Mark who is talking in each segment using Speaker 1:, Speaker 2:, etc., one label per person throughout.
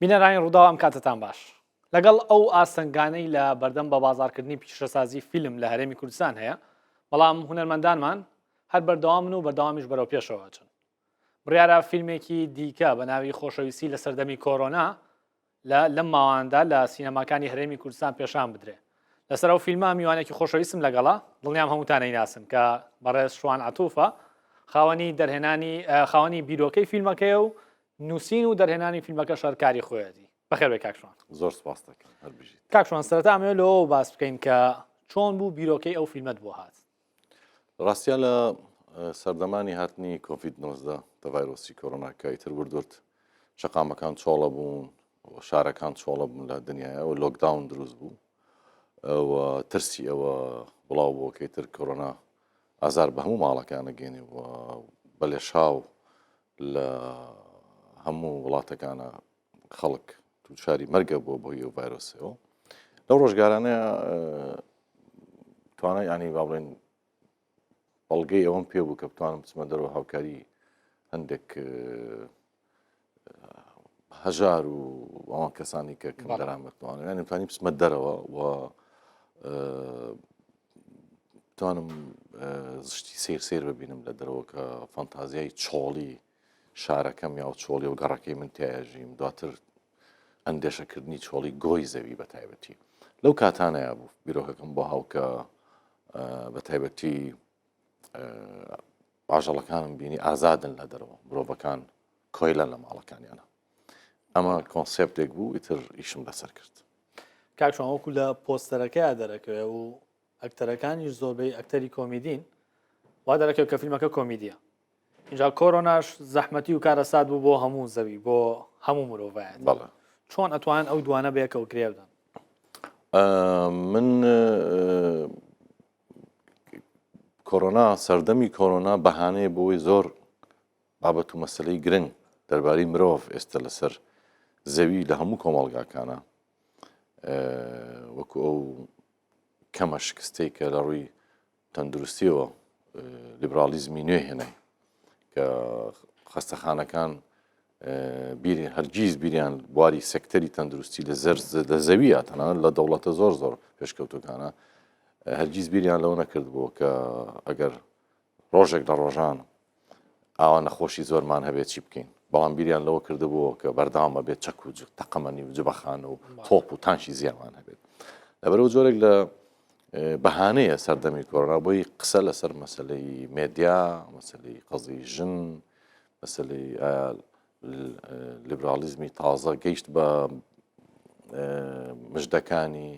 Speaker 1: بینەرانی ڕووداو ئەم کاتەتان باش. لەگەڵ ئەو ئاستەنگانەی لە بەردەم بە بازاڕکردنی پیشەسازی فیلم لە هەرێمی کوردستان هەیە، بەڵام هونەرمەندانمان هەر بەردەوامن و بەردەوامیش بەرەو پێشەوە ئەچن. بڕیارە فیلمێکی دیکە بە ناوی خۆشەویستی لە سەردەمی کۆرۆنا لە لەم ماواندا لە سینەماکانی هەرێمی کوردستان پێشان بدرێ. لەسەر ئەو فیلمە میوانێکی خۆشەویستم لەگەڵە، دڵنیام هەمووتان ئەیناسن کە بەڕێز شوان عەتوفە، خاوەنی دەرهێنانی خاوەنی بیرۆکەی فیلمەکەیە و نووسین و دەرهێنانی فیلمەکەش هەر کاری خۆیەتی. بەخێر بێی کاک شوان.
Speaker 2: زۆر سپاست دەکەم، هەر بژیت.
Speaker 1: کاک شوان سەرەتا ئەمەوێت لەوەوە باس بکەین کە چۆن بوو بیرۆکەی ئەو فیلمەت بۆ هات؟
Speaker 2: ڕاستیا لە سەردەمانی هاتنی کۆڤید 19 دە ڤایرۆسی کۆرۆنا کە ئیتر ورد ورد شەقامەکان چۆڵە بوون و شارەکان چۆڵە بوون لە دنیاە و lockdown دروست بوو و ترسی ئەوە بڵاو بووە کە ئیتر کۆرۆنا ئازار بە هەموو ماڵەکانە گەێنێ و بە لێشاو لە هەموو وڵاتەکانە خەڵک تووشاری مەرگە بووە بۆی ئەو ڤایرۆسەوە لەو ڕۆژگارانە توانای ینی با بڵێن بەڵگەی ئەوەم پێ بوو کە بتوانم بچمە دەرەوە هاوکاری هەندێک هەژار و ئەوان کەسانی کە کەم دەرامەتوانە ینی توانی بچمە دەرەوە و بتوانم زشتی سیر سیر ببینم لە دەرەوە کە فانتازیای چۆڵی شارەکەم یا چۆڵی و گەڕەکەی من تیاژیم دواتر ئەندێشەکردنی چۆڵی گۆی زەوی بە تایبەتی لەو کاتانەیە بوو بیرۆکەکەم بۆ هاوکە بە تایبەتی ئاژەڵەکانم بینی ئازادن لە دەرەوە مرۆڤەکان کۆیلەن لە ماڵەکانیانە ئەمە کۆنسێپتێک بوو ئیتر ئیشم لەسەر کرد.
Speaker 1: کاک شوان وەکو لە پۆستەرەکەیا دەرەکەوێ و ئەکتەرەکانیش زۆربەی ئەکتەری کۆمیدین وا دەرەکەوێت کە فیلمەکە کۆمیدیە اینجا کۆرۆناش زەحمەتی و کارەسات بوو بۆ هەموو زەوی بۆ هەموو مرۆڤایەتی
Speaker 2: بەڵێ
Speaker 1: چۆن ئەتوان ئەو دوانە بەیەکەوە گرێ بدەن؟
Speaker 2: من کۆرۆنا سەردەمی کۆرۆنا بەهانەیە بۆی زۆر بابەت و مەسەلەی گرنگ دەربارەی مرۆڤ ئێستا لەسەر زەوی لە هەموو کۆمەڵگاکانە وەکو ئەو کەمە شکستەی کە لە ڕووی تەندروستیەوە لیبرالیزمی نوێ هێنای کە خەستەخانەکان بیری هەرگیز بیریان بواری سێکتەری تەندروستی لە زەر لە زەویە تەنانەت لە دەوڵەتە زۆر زۆر پێشکەوتەکانە هەرگیز بیریان لەوە نەکرد بووە کە ئەگەر ڕۆژێک لە ڕۆژان ئاوا نەخۆشی زۆرمان هەبێت چی بکەین بەڵام بیریان لەوە کردبووە کە بەردەوام ئەبێت چەک و تەقەمەنی و جبەخانە و تۆپ و تانکی زیامان هەبێت لەبەرەوە جۆرێک لە بەهانەیە سەردەمی کۆرۆنا بۆی قسە لەسەر مەسلەی مێدیا مەسلەی قەزی ژن مەسلەی لیبرالیزمی تازە گەیشت بە مژدەکانی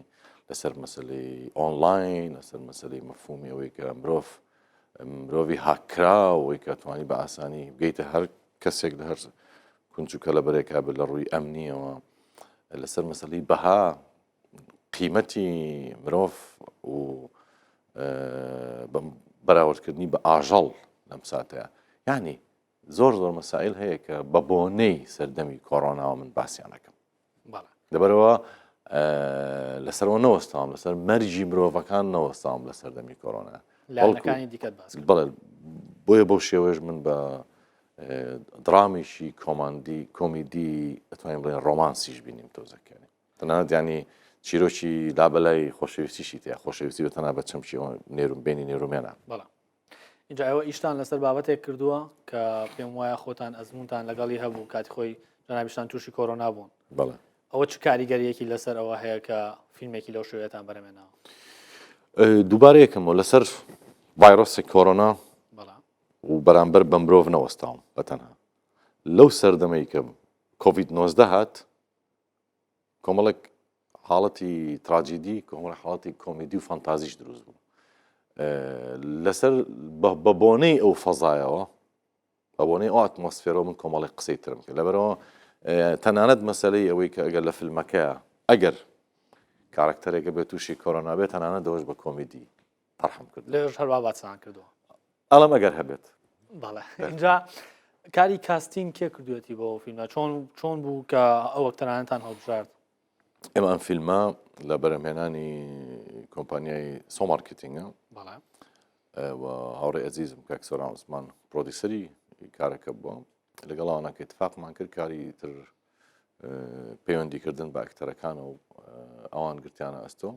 Speaker 2: لەسەر مەسلەی ئۆنلاین لەسەر مەسلەی مەفهومی ئەوەی کە مرۆڤ مرۆڤی هاککراوەی کە توانی بە ئاسانی بگەیتە هەر کەسێک لە هەر کونج و کەلەبەرێکا بێت لە ڕووی ئەمنیەوە لەسەر مەسلەی بەها قیمەتی مرۆڤ و بەراوردکردنی بە ئاژەڵ لەم ساتەیە یعنی زۆر زۆر مەسائل هەیە کە بە بۆنەی سەردەمی کۆرۆناوە من باسییان ئەکەم لەبەرەوە لەسەرەوە نەوەستاوم لەسەر مەرجی مرۆڤەکان نەوەستاوم لە سەردەمی کۆرۆنا
Speaker 1: لایەنەکانی دیکەت باس
Speaker 2: بەڵێ بۆیە بەو شێوەیەش من بە درامیشی کۆماندی کۆمیدی ئەتوانین بڵێن ڕۆمانسیش بینیم تۆزەکانی تەنانەت ینی چیرۆکی لابەلای خۆشەویستیشی تیا خۆشەویستی بە تەنها بە چەمکی نێروم بینی نێرومێنە
Speaker 1: بەڵام اینجا ئێوە ئیشتان لەسەر بابەتێک کردووە کە پێم وایە خۆتان ئەزمونتان لەگەڵی هەبوو کاتی خۆی جەنابیشتان تووشی کۆرۆنا بوون
Speaker 2: بەڵێ
Speaker 1: ئەوە چ کاریگەریەکی لەسەر ئەوە هەیە کە فیلمێکی لەو شێوەیەتان بەرەمێناوە
Speaker 2: دووبارە یەکەمەوە لەسەر ڤایرۆسی کۆرۆنا و بەرامبەر بە مرۆڤ نەوەستاوم بە تەنها لەو سەردەمەی کە کۆڤید 19 هات کۆمەڵێک حاڵەتی تراجیدی کۆمەڵە حاڵەتی کۆمیدی و فانتازیش دروست بوو لەسەر بە بۆنەی ئەو فەزایەوە بە بۆنەی ئەو ئەتمۆسفێرەوە من کۆمەڵێک قسەی ترم کرد لەبەرەوە تەنانەت مەسلەی ئەوەی کە ئەگەر لە فیلمەکەیە ئەگەر کارکتەرێکە بێت تووشی کۆرۆنا بێت تەنانەت دەوەش بە کۆمیدی تەرحم کرد
Speaker 1: لێش هەروا باسان کردووە
Speaker 2: ئەڵم ئەگەر هەبێت
Speaker 1: بەڵێ اینجا کاری casting کێ کردوێتی بۆ فیلمە چۆن چۆن بوو کە ئەو ئەکتەرانتان هەڵبژارد
Speaker 2: ئێمە ئەم فیلمە لە بەرەمهێنانی کۆمپانیای سۆ مارکتینگە و هاوڕێ ئەزیزم کاک سۆران عوسمان producer ی کارەکە بووە لەگەڵ ئەوانە کە اتفاقمان کرد کاری تر. پەیوەندیکردن بە ئەکتەرەکان و ئەوان گرتیانە ئەستۆ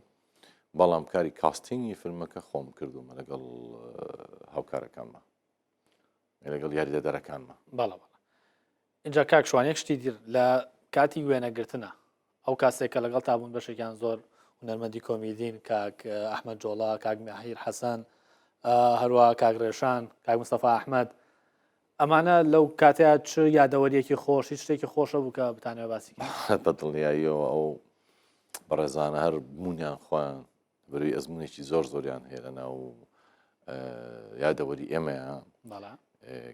Speaker 2: بەڵام کاری casting ی فیلمەکە خۆم کردومە لەگەڵ هاوکارەکانمە لەگەڵ یاریدەدەرەکانمە.
Speaker 1: بەڵێ بەڵێ ئینجا کاک شوان یەک شتی دیر لە کاتی وێنەگرتنە ئەو کاسێک کە لەگەڵ تا بوون بەشێکیان زۆر هونەرمەندی کۆمیدین کاک ئەحمەد جۆڵا کاک ماهیر حەسەن هەروە کاک ڕێشان کاک مستەفا ئەحمەد ئەمانە لەو کاتەیە چ یادەوەریەکی خۆش هیچ شتێکی خۆشە بوو کە بتانەوە باسی
Speaker 2: بە دڵنیاییەوە ئەو بەڕێزانە هەر بوونیان خۆیان بەروی ئەزمونێکی زۆر زۆریان هەیە لە ناو یادەوەری ئێمەیە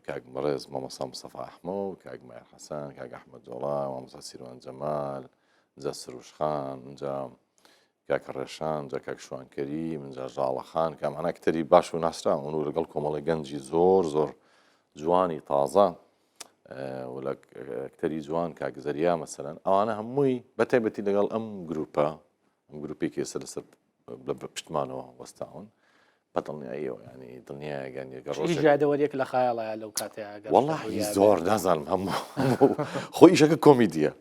Speaker 2: کاک بەڕێز مامۆستا مستەفا ئەحمە و کاک ماهر حەسەن کاک ئەحمەد جۆڵا مامۆستا سیروان جەمال جا سروشخان جا کاکە ڕێشان جا کاک شوان کەریم جا ژاڵەخان کامانە ئەکتەری باش و ناسراون و لەگەڵ کۆمەڵی گەنجی زۆر زۆر جوانی تازە و لە ئەکتەری جوان کاک زەریا مەسەلەن ئەوانە هەمووی بە تایبەتی لەگەڵ ئەم گروپە ئەم گروپێکی ئێستا لەسەر لە پشتمانەوە وەستاون بە دڵنیاییەوە ینی دڵنیایەگەن یەکە
Speaker 1: ڕۆژ یادەوەریەک لە خایاڵایە لەو کاتەیە
Speaker 2: وەڵاهی زۆر نازانم هەموو خۆی ئیشەکە کۆمیدیە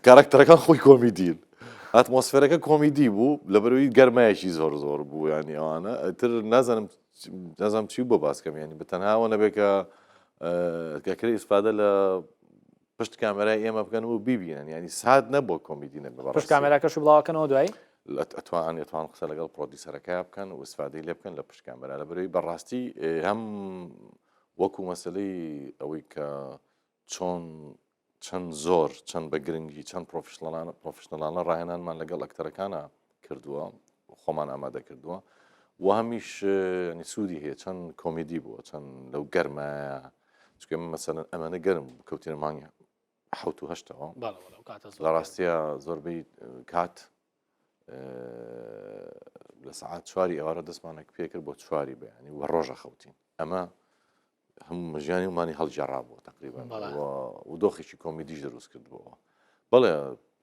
Speaker 2: کارکتەرەکان خۆی کۆمیدین ئەتمۆسفێرەکە کۆمیدی بوو لەبەرەوەی گەرمایەکی زۆر زۆر بوو ینی ئەوانە تر نازانم نازانم چی بۆ باسکەم ینی بە تەنهاوە نەبێت کە کەکرێ ئیسفادە لە پشت کامێرای ئێمە بکەن و بیبینن یانی سات نەبووە کۆمیدی نەبێ
Speaker 1: بەڕاستی. پشت کامێراکەش بڵاوەکەنەوە دوایی؟
Speaker 2: ئەتوان ئەتوان قسە لەگەڵ producer ەکە بکەن و ئیسفادەی لێ بکەن لە پشت کامێرا لەبەرەوەی بەڕاستی هەم وەکو مەسەلەی ئەوەی کە چۆن چەند زۆر چەند بە گرنگی چەند professional انە professional انە ڕاهێنانمان لەگەڵ ئەکتەرەکانە کردووە خۆمان ئامادە کردووە و هەمیش ینی سوودی هەیە چەند کۆمیدی بووە چەند لەو گەرمایە چونکە ئێمە مەسەلەن ئەمەنە گەرم بوو کەوتینە مانگی حەوت و هەشتەوە
Speaker 1: بەڵێ بەڵێ ئەو کاتە زۆر
Speaker 2: لە ڕاستیە زۆربەی کات لە سەعات چواری ئێوارە دەستمانە پێکرد بۆ چواری بەیانی و ڕۆژە خەوتین ئەمە هەموو ژیانی ومانی هەڵگێڕابووە تقریبا و دۆخێکی کۆمیدیش دروست کردبووەوە بەڵێ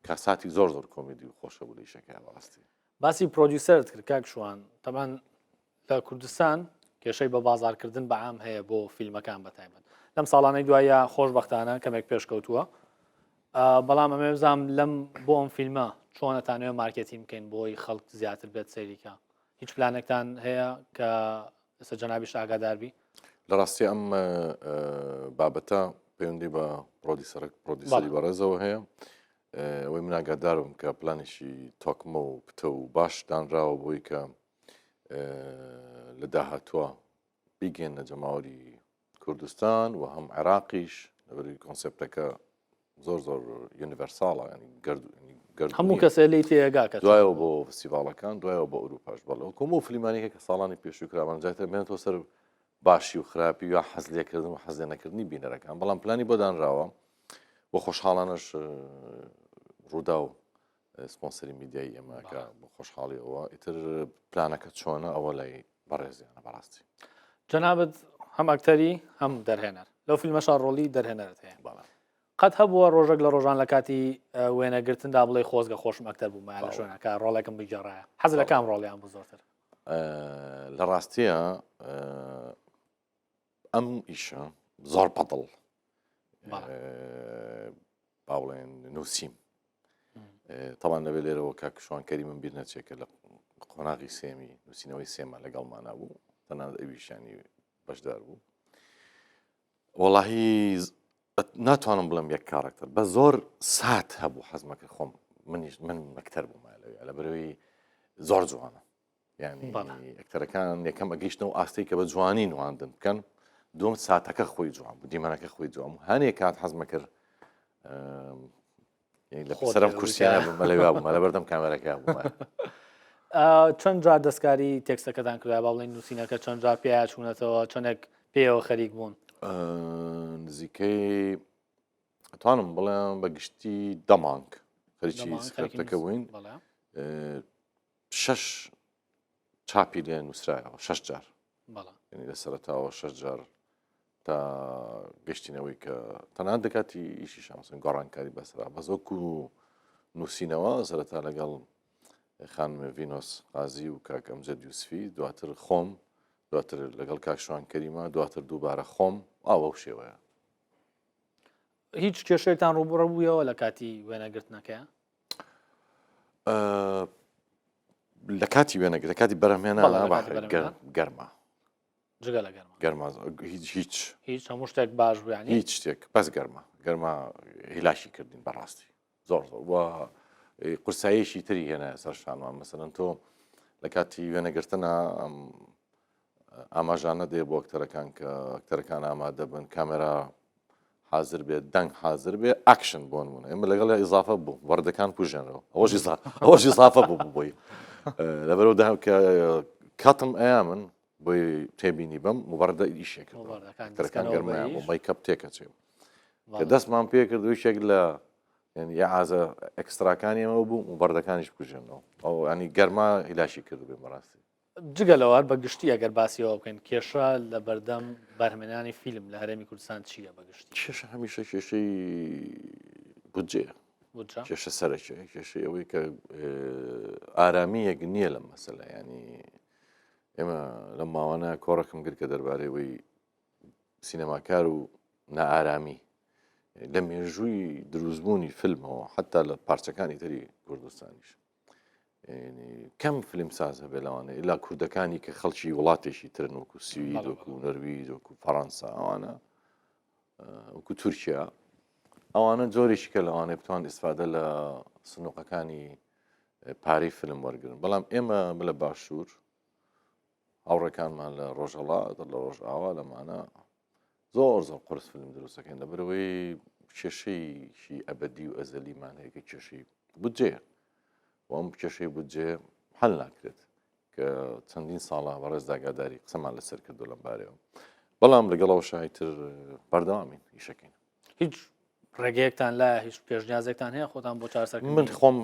Speaker 2: کاساتی زۆر زۆر کۆمیدی و خۆشە بوو لە ئیشەکە بەڕاستی
Speaker 1: باسی producer ت کرد کاک شوان تەبان لە کوردستان کێشەی بە بازارکردن بە عام هەیە بۆ فیلمەکان بە تایبەت لەم ساڵانەی دوایە خۆشببختانە کەمێک پێشکەوتووە بەڵام ئەمێ بزانام لەم بۆ ئەم فیلمە چۆنەتانەوە مارکێتین بکەین بۆی خەڵک زیاتر بێت سەیریکە هیچ پلانێکتان هەیە کە ئێستا جەنابیشت ئاگادار بی؟
Speaker 2: لە ڕاستی ئەم بابەتە پەیوەندی بە producer ەک producer ی بەڕێزەوە هەیە ئەوەی من ئاگادارم کە پلانێکی تۆکمە و پتە و باش دانراوە بۆی کە لە داهاتووە بیگەێنە جەماوەری کوردستان و هەم عێراقیش لەبەری concept ەکە زۆر زۆر universal ە ینی گەرد
Speaker 1: گەرد هەموو کەسێ لی تێگا کە
Speaker 2: دوایەوە بۆ فستیڤاڵەکان دوایەوە بۆ ئەوروپاش بەڵێ وەکو و فلیمانێکە کە ساڵانی پێشوو کراوان جاتر بێنێتەوە سەر باشی و خراپی یا حەز لێکردن و حەز لێ نەکردنی بینەرەکان بەڵام پلانی بۆ دانراوە و خۆشحاڵانەش ڕوودا و سپۆنسەری میدیایی ئێمە کە بۆ خۆشحاڵی ئەوە ئیتر پلانەکە چۆنە ئەوە لای بەڕێزیانە بەڕاستی.
Speaker 1: جەنابت هەم ئەکتەری هەم دەرهێنەر لەو فیلمەشا ڕۆڵی دەرهێنەرت هەیە قەت هەبووە ڕۆژێک لە ڕۆژان لە کاتی وێنەگرتندا بڵێ خۆزگە خۆشم ئەکتەر بوومە لە شوێنەکە ڕۆڵێکم بگێڕایە حەز لە کام ڕۆڵیان بوو زۆرتر؟
Speaker 2: لە ڕاستیە ئەم ئیشە زۆر بەدڵ با بڵێن نووسیم تەوان لەوێ لێرەوە کاک شوان کەری من بیر نەچێت کە لە قۆناغی سێمی نووسینەوەی سێما لەگەڵمانە بوو تەنانەت ئەویشانی بەشدار بوو وەڵاهی ناتوانم بڵێم یەک کارکتەر بە زۆر سات هەبوو حەزمەکە خۆم منیش من ئەکتەر بووم لەوێ لە بەرەوەی زۆر جوانە یعنی ئەکتەرەکان یەکەم ئەگەیشتنەوە ئاستەی کە بە جوانی نواندن بکەن دوم ساتەکە خۆی جوان بوو دیمەنەکە خۆی جوان بوو هەنێ کات حەزمە کرد لە سەرم کورسیانە بووم لەوێ بووم لە بەردەم کامێرەکە بووم
Speaker 1: چەند جار دەستکاری تێکستەکەتان کرا با بڵێن نووسینەکە چەند جار پێیا چوونەتەوە چەندێک پێیەوە خەریک بوون
Speaker 2: نزیکەی ئەتوانم بڵێم بە گشتی دەمانگ خەریکی سکرپتەکە بووین شەش چاپی لێ نووسرایەوە شەش جار یعنی لە سەرەتاوە شەش جار تا گەشتینەوەی کە تەنان دەکاتی ئیشی شامسن گۆڕانکاری بەسرا بەس وەکو نووسینەوە سەرەتا لەگەڵ خانم ڤینۆس قازی و کاک ئەمجەد یوسفی دواتر خۆم دواتر لەگەڵ کاک شوان کەریمە دواتر دووبارە خۆم ئاوە و شێوەیە.
Speaker 1: هیچ کێشەیەکتان ڕووبڕە بوویەوە لە کاتی وێنەگرتنەکەیان؟
Speaker 2: لە کاتی وێنەگر لە کاتی بەرهەمهێنان گەرما
Speaker 1: جگە لە گەرما
Speaker 2: گەرما هیچ هیچ
Speaker 1: هیچ هەموو شتێک باش بوو یانی
Speaker 2: هیچ شتێک بەس گەرما گەرما هیلاکی کردین بەڕاستی زۆر زۆر و قورساییەکی تری هێنایە سەر شانمان مەسەلەن تۆ لە کاتی وێنەگرتنە ئاماژانە دێ بۆ ئەکتەرەکان کە ئەکتەرەکان ئامادە بن کامێرا حاضر بێت دەنگ حاضر بێ ئەکشن بۆ نمونە ئێمە لەگەڵ ئیزافە بوو وەردەکان کوژێنەوە ئەوەش ئەوەش ئیزافە بوو بۆی لەبەرەوە دەهم کە کاتم ئەیا من بۆی تێبینی بم مبەردە ئیشێک ئەکتەرەکان گەرمایان بۆ میکەپ تێکەچێ کە دەستمان پێکرد و یەکێک لە یعازە extra کانی ئەمە بوو مبەردەکانیش بکوژێنەوە ئەو ینی گەرما هیلاشی کرد بێ بەڕاستی
Speaker 1: جگە لەوە بە گشتی ئەگەر باسی ئەوە بکەین کێشە لە بەردەم بەرهەمێنانی فیلم لە هەرێمی کوردستان چییە بە گشتی؟
Speaker 2: کێشە هەمیشە کێشەی بودجەیە
Speaker 1: بودجە؟
Speaker 2: کێشە سەرەکیە کێشەی ئەوەی کە ئارامییەک نییە لەم مەسەلە ینی ئێمە لەم ماوانە کۆڕەکم کرد کە دەربارەی ئەوەی سینەماکار و نائارامی لە مێژووی دروستبوونی فیلمەوە حتا لە پارچەکانی تری کوردستانیش کەم فیلم ساز هەبێ لەوانەیە ئیلا کوردەکانی کە خەڵکی وڵاتێکی ترن وەکو سوید وەکو نەرویج وەکو فەڕەنسا ئەوانە وەکو تورکیا ئەوانە جۆرێکی کە لەوانەیە بتوان ئیسفادە لە سنوقەکانی پارەی فیلم وەرگن بەڵام ئێمە لە باشوور هاوڕێکانمان لە ڕۆژهەڵات لە ڕۆژئاوا لەمانە زۆر زۆر قرس فیلم دروستەکەین لەبەرەوەی کێشەیەکی ئەبدی و ئەزەلیمان هەیە کە کێشەی بودجەیە و ئەم کێشەی بودجێ حل ناکرێت کە چەندین ساڵە بەڕێز داگاداری قسەمان لەسەر کردو لەم بارەوە بەڵام لەگەڵەوە شایتر بەردەوامین ئیشەکەین
Speaker 1: هیچ ڕێگەیەکتان لایە هیچ پێشنیازێکتان هەیە خۆتان بۆ چارەسەر
Speaker 2: من خۆم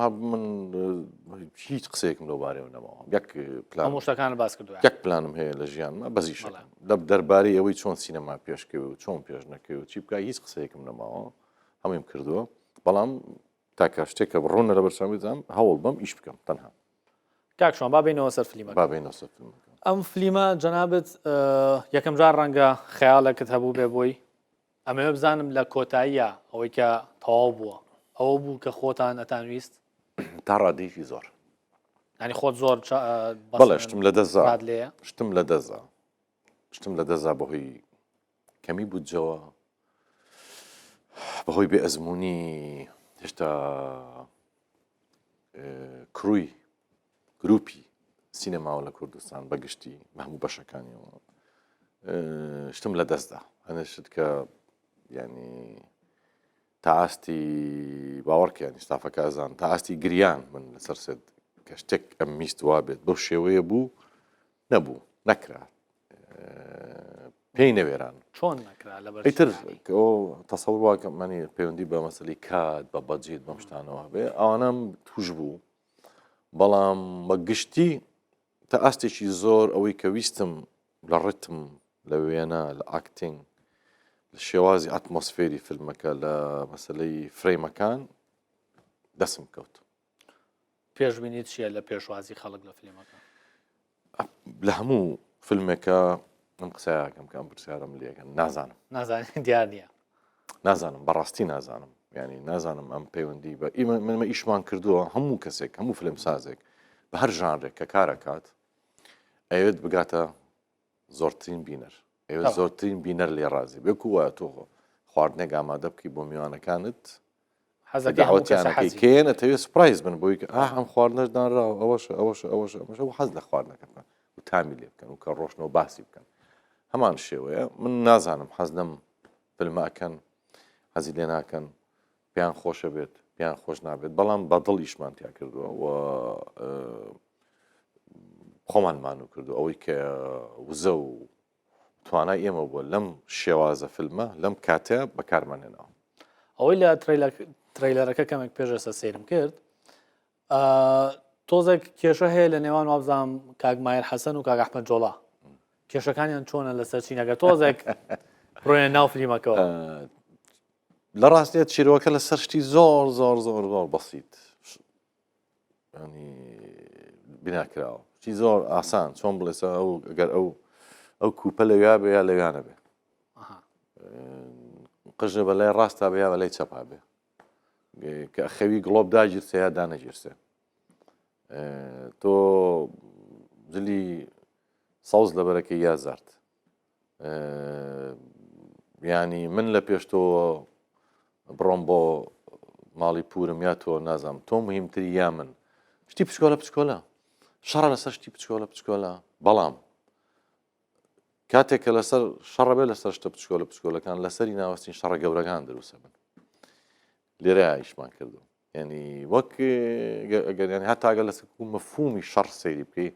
Speaker 2: من هیچ قسەیەکم لەو بارەیەوە نەماوە یەک
Speaker 1: پلان هەموو شتەکان باس کردووە
Speaker 2: یەک پلانم هەیە لە ژیانمە بەزیشەکەم لە دەربارەی ئەوەی چۆن سینەما پێشکەوێ و چۆن پێش نەکەوێ و چی بکە هیچ قسەیەکم نەماوە هەموویم کردووە بەڵام تاکە شتێک کە ڕوونە لەبەر چاوم دام هەوڵ بەم ئیش بکەم تەنها
Speaker 1: کاک شوان با بینەوە سەر فلیمەکە
Speaker 2: با بینەوە سەر فلیمەکە
Speaker 1: ئەم فلیمە جەنابت یەکەم جار ڕەنگە خەیاڵێکت هەبوو بێ بۆی ئەمەوێ بزانم لە کۆتاییا ئەوەی کە تەواو بووە ئەوە بوو کە خۆتان ئەتانویست؟
Speaker 2: تا ڕادەیەکی زۆر.
Speaker 1: یانی خۆت زۆر
Speaker 2: بەڵێ شتم لە دەستدا لێیە؟ شتم لە دەستدا شتم لە دەستدا بەهۆی کەمی بودجەوە بەهۆی بێ ئەزمموی هێشتا crew ی گروپی سینەماوە لە کوردستان بە گشتی بە هەموو بەشەکانیەوە شتم لە دەستدا هەندێک شت کە ینی تا ئاستی باوەڕکیانی ستافەکە ئەزان تا ئاستی گریان من لەسەر set کە شتێک ئەم میست وا بێت بەو شێوەیە بوو نەبوو نەکرا پێی نەوێران
Speaker 1: چۆن نەکرا لەبەر
Speaker 2: ئیتر تەسەور واکەم مانی پەیوەندی بە مەسەلی کات بە بەجێت بەم شتانەوە بێ ئەوانم توش بوو بەڵام بە گشتی تا ئاستێکی زۆر ئەوەی کە ویستم لە ڕتم لە وێنە لە acting لە شێوازی ئەتمۆسفێری فیلمەکە لە مەسلەی frame ەکان دەسم کەوت.
Speaker 1: پێشبینیت چییە لە پێشوازی خەڵک لە فیلمەکە؟
Speaker 2: لە هەموو فیلمێکە ئەم قسەیەکەم کە ئەم پرسیارم لەکەن نازانم
Speaker 1: نازانم دیار نییە
Speaker 2: نازانم بەڕاستی نازانم ینی نازانم ئەم پەیوەندی بە ئیمە منمە ئیشمان کردووە هەموو کەسێک هەموو فیلم سازێک بە هەر ژانرێک کە کارەکات ئەوێت بگاتە زۆرترین بینەر ئێوە زۆرترین بینەر لێ ڕازی بێکو وایە تۆ خواردنێک ئامادە بکەی بۆ میوانەکانت داوەتیانەکەی کێن ئەتەوێ surprise بن بۆی کە ئاه ئەم خواردنەش دانراوە ئەوەش ئەوەش ئەوەش ئەمەش و حەز لە خواردنەکە بکەن و تامی لێ بکەن و کە ڕۆشنەوە باسی بکەن هەمان شێوەیە من نازانم حەز لەم فیلمە ئەکەن حەزی لێ ناکەن پێیان خۆشە بێت پێیان خۆش نابێت بەڵام بە دڵ ئیشمان تیا کردووە و خۆمان مانوو کردو ئەوەی کە وزە و توانای ئێمە بووە لەم شێوازە فیلمە لەم کاتەیە بەکارمان هێناوە.
Speaker 1: ئەوەی لە trailer ەکە کەمێک پێش ئێستا سەیرم کرد تۆزێک کێشە هەیە لە نێوان وابزانام کاک ماهر حەسەن و کاک ئەحمەد جۆڵا کێشەکانیان چۆنە لەسەر چینەکە تۆزێک ڕۆیە ناو فلیمەکەەوە
Speaker 2: لە ڕاستیە چیرۆکە لەسەر شتی زۆر زۆر زۆر زۆر بەسیت ینی بنا کراوە چی زۆر ئاسان چۆن بڵێسە ئەو ئەگەر ئەو ئەو کوپە لەویا بێ یا لەویانە بێ. قژە بە لای ڕاستا بێ یا بە لای چەپا بێ کە خەوی گڵۆپ داگیرسێ یا دانەگیرسێ تۆ جلی سەوز لەبەرەکەی یا زەرد ینی من لە پێش تۆ بڕۆم بۆ ماڵی پورم یا تۆ نازانم تۆ مهمتری یا من شتی پچکۆلە پچکۆلە شەڕە لەسەر شتی پچکۆلە پچکۆلە بەڵام کاتێک کە لەسەر شەڕە بێ لەسەر شتە پچکۆلە پچکۆلەکان لەسەری ناوەستین شەڕە گەورەکان دروستە بن لێرە ئیشمان کردو ینی وەک ئەگەر ینی هەتا گەر لەسەر مەفهومی شەڕ سەیری بکەی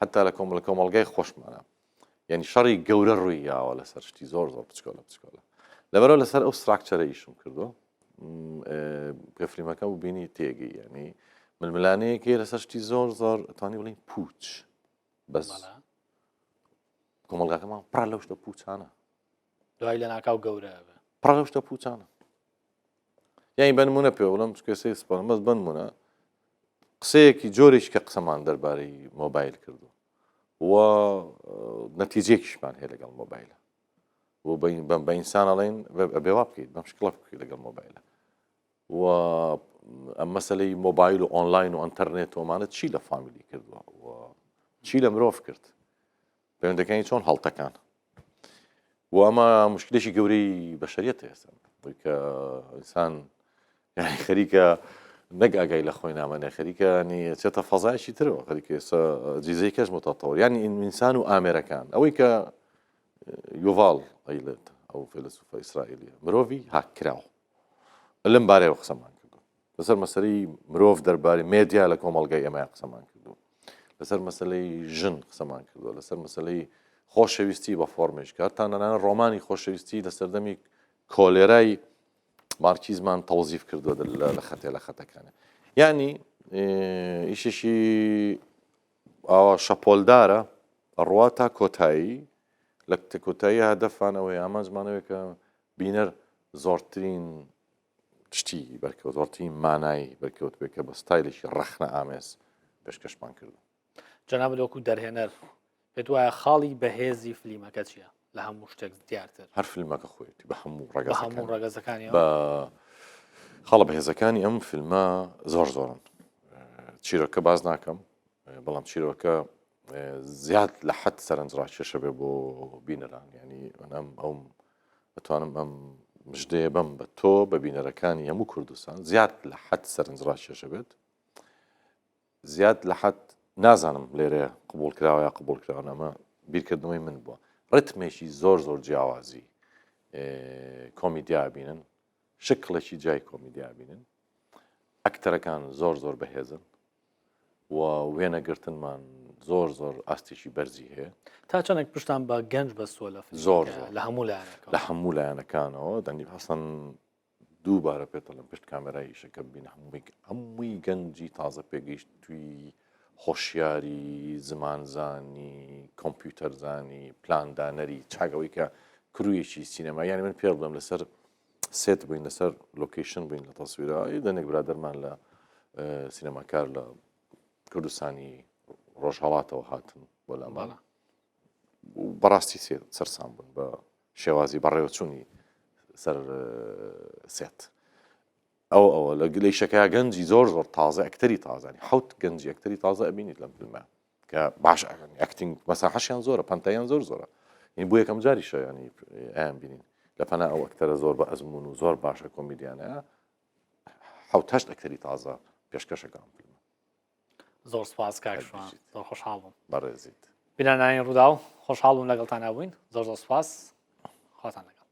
Speaker 2: هەتا لە کۆمەڵ کۆمەڵگای خۆشمانە یعنی شەڕی گەورە ڕووی یاوە لەسەر شتی زۆر زۆر بچکۆلە بچکۆلە لەبەرەوە لەسەر ئەو structure ە ئیشم کردو کە فلیمەکە و بینی تێگەی ینی ململانەیەکی لەسەر شتی زۆر زۆر توانی بڵین پوچ بەس کۆمەڵگاکەمان پڕ لەو شتە پوچانە
Speaker 1: دوای لە ناکاو گەورە
Speaker 2: پڕ لەو شتە پوچانە یانی بەنمونە پێ بڵم چکەسەی سپەرم بەس بنمونە قسەیەکی جۆرێکی کە قسەمان دەربارەی مۆبایل کردو و نەتیجەیەکیشمان هەیە لەگەڵ مۆبایلە و بەم بە ئینسان ئەڵێن بێ وا بکەیت بەم شکڵە بکەیت لەگەڵ مۆبایلە و ئەم مەسلەی مۆبایل و ئۆنلاین و ئەتەرنێت ئەمانە چی لە family کردووە و چی لە مرۆڤ کرد پەیوەندەکانی چۆن هەڵتەکان و ئەمە مشکلێکی گەورەی بەشەریەتە ئێستا کە ئینسان یعنی خەریکە نەک ئاگای لە خۆی نامەنێ خەریکە چێتە فەزایکی ترەوە خەریکە ئێستا جیزەی کەش متەتەوە یعنی ئینسان و ئامێرەکان ئەوەی کە یوڤال ئەیڵێت ئەو فەیلەسوفە ئیسرائیلیە مرۆڤی هاککراو لەم بارەیەوە قسەمان کردو لەسەر مەسەلەی مرۆڤ دەربارەی مێدیا لە کۆمەڵگای ئێمە قسەمان کردو لەسەر مەسلەی ژن قسەمان کردووە لەسەر مەسلەی خۆشەویستی بە فۆرمێش کار تا نەنانە ڕۆمانی خۆشەویستی لە سەردەمی کۆلێرای مارکیزمان تەوزیف کردووە لە خەتێ لە خەتەکانە یعنی ئیشێکی ئاوا شەپۆلدارە ڕوا تا کۆتایی لە کۆتایی هەدەفانەوەی ئامانجمانەوەی کە بینەر زۆرترین شتی بەرکەوت زۆرترین مانای بەرکەوت بێ کە بە ستایلێکی ڕەخنە ئامێز پێشکەشمان کردو.
Speaker 1: جەنابت وەکو دەرهێنەر پێت وایە خاڵی بەهێزی فلیمەکە چییە لە هەموو شتێک دیارتر؟
Speaker 2: هەر فیلمەکە خۆیەتی بە هەموو
Speaker 1: ڕەگەزەکانی. بە هەموو ڕەگەزەکانیەوە؟
Speaker 2: بە خاڵە بەهێزەکانی ئەم فیلمە زۆر زۆرن. چیرۆکە باس ناکەم بەڵام چیرۆکە زیاد لە حەد سەرنجڕاکێشە بێ بۆ بینەران یعنی ئەم ئەو ئەتوانم ئەم مژدەیە بەم بە تۆ بە بینەرەکانی هەموو کوردستان زیاد لە حەد سەرنجڕاکێشە بێت زیاد لە حەد نازانم لێرە قبول کراوە یا قبول کراوە ئەمە بیرکردنەوەی من بووە ڕتمێکی زۆر زۆر جیاوازی کۆمیدیا بینن شکڵێکی جای کۆمیدیا بینن ئەکتەرەکان زۆر زۆر بەهێزن و وێنەگرتنمان زۆر زۆر ئاستێکی بەرزی هەیە.
Speaker 1: تا چەندێک پشتان بە گەنج بەستووە لە
Speaker 2: زۆر زۆر
Speaker 1: لە هەموو لایەنەکەوە؟
Speaker 2: لە هەموو لایەنەکانەوە دەنی حەسەن دووبارە پێتەڵم پشت کامێرای ئیشەکە ببینە هەمووی هەمووی گەنجی تازە پێگەیشتووی هۆشیاری زمانزانی کۆمپیوتەرزانی پلاندانەری چاگەوەی کە crew یەکی سینەما یانی من پێ بڵێم لەسەر set بووین لەسەر location بووین لە تەسویرە دەنێک برادەرمان لە سینەماکار لە کوردستانی ڕۆژهڵاتەوە هاتن بۆ لامان بەڕاستی سەرسام بوون بە شێوازی بەڕێوەچوونی سەر set ئەو ئەوە لە گلەیشەکە گەنجی زۆر زۆر تازە ئەکتەری تازانی حوت گەنجی ئەکتەری تازە ئەبینیت لەم فیلمە کە باش acting مەساحەشیان زۆرە پەنتایان زۆر زۆرە این بۆ یەکەم جاریشە ینی ئەیان بینین لە پەنا ئەو ئەکتەرە زۆر بە ئەزمون و زۆر باشە کۆمیدیانە حوتەشت ئەکتەری تازە پێشکەشەکان فیلمە
Speaker 1: زۆر سپاس کاک شوان زۆر خۆشحاڵ بووم
Speaker 2: بەڕێزیت
Speaker 1: بینەرانی ڕووداو خۆشحاڵ بووم لەگەڵتان بووین زۆر زۆر سپاس خواتان لەگەڵ.